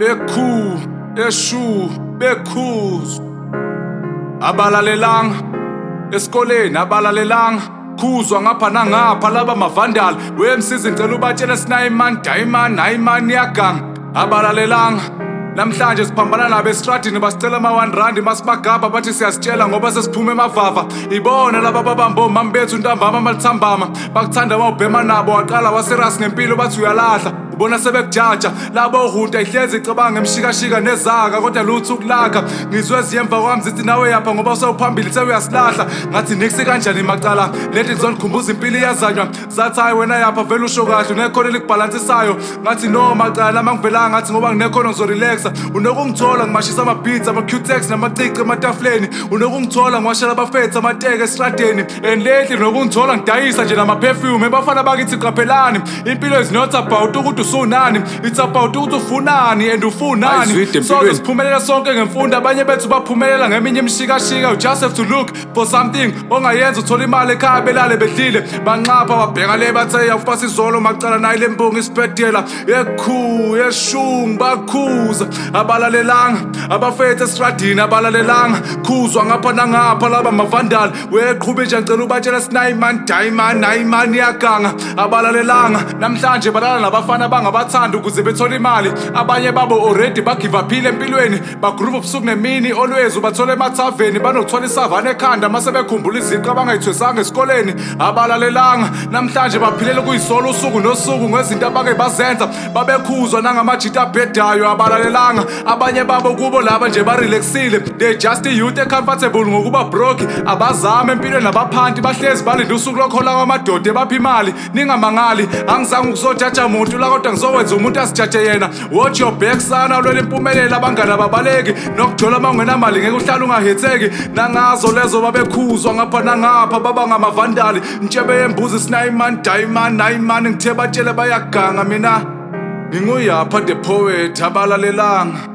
Ekhu, eshu, bekhuzwa. Abalalelanga esikoleni, abalalelanga, khuzwa ngapha nangapha laba mavandali. Wemsizi, ngicela ubatshele sinayimani dayimani nayimani iyaganga. Abalalelanga. Namhlanje siphambana nabo estradini, basicela ama-R1 masibagabha, bathi siyasitshela ngoba sesiphume emavava. Ibona laba babamba omama bethu ntambama malithambama. Bakuthanda mawubhema nabo, waqala wa-serious ngempilo, bathi uyalahla, ubona sebekujaja labo hunta. Ihlezi icabanga emshikashika nezaka, kodwa lutho ukulakha. Ngizwe ziyemva kwami zithi nawe yapha ngoba usewuphambili, sewuyasilahla. Ngathi niksi kanjani macala leti, ngizonikhumbuza impilo iyazanywa. Zathi hayi wena yapha, vele usho kahle, unekhono elikubhalansisayo. Ngathi no macala nami angivelanga, ngathi ngoba nginekhono ngizorelaxa. Unokungithola ngimashisa ama-beats, ama-cutex namacici ematafuleni. Unokungithola ngiwashela abafethu amateke estradeni, and lately unokungithola ngidayisa nje nama-perfume. Ebafana bakithi, qaphelani, impilo is not about ukuthi usunani, it's about ukuthi ufunani and ufunani. Ayizwide Soze empilweni. siphumelela sonke ngemfundo, abanye bethu baphumelela ngeminye imishikashika. You just have to look for something ongayenza uthola imali ekhaya, belale bedlile. Banxapha babheka le, bathe yawufasa izolo macala nayo le mbongo isibhedela yekhu yeshungu. Bakhuza, abalalelanga abafethu estradini, abalalelanga, khuzwa ngapha nangapha laba mavandali. Weqhuba nje, ngicela ubatshela sinayimani dayimani nayimani iyaganga. Abalalelanga. Namhlanje balala nabafana bangabathanda ukuze bethole imali. Abanye babo already bagive uphile empilweni, bagroove ubusuku nemini, always ubathole emathaveni, banokuthwala isavane ekhanda mase bekhumbula iziqu abangayithwesanga esikoleni. Abalalelanga. Namhlanje baphilela ukuyisola usuku nosuku ngezinto abake bazenza. Babekhuzwa nangamajita abhedayo, abalalelanga. Abanye babo kubo laba nje barelaxile, they just youth comfortable ngokuba broke. Abazame empilweni, abaphanti bahlezi balinde usuku lokhola kwamadoda ebapha imali. Ningamangali, angizange ukuzojaja muntu la, kodwa ngizokwenza umuntu asijaje yena. Watch your back sana, ulwela impumelelo, abangani ababaleki nokujola. Uma ungenamali ngeke uhlale ungahetheki nangazo lezo. Babekhuzwa ngapha nangapha, baba ngamavandali. Ntshebe yembuzi, sinayimani dayimani nayimani. Ngithe batshele bayaganga, mina nginguyapha the poet. Abalalelanga.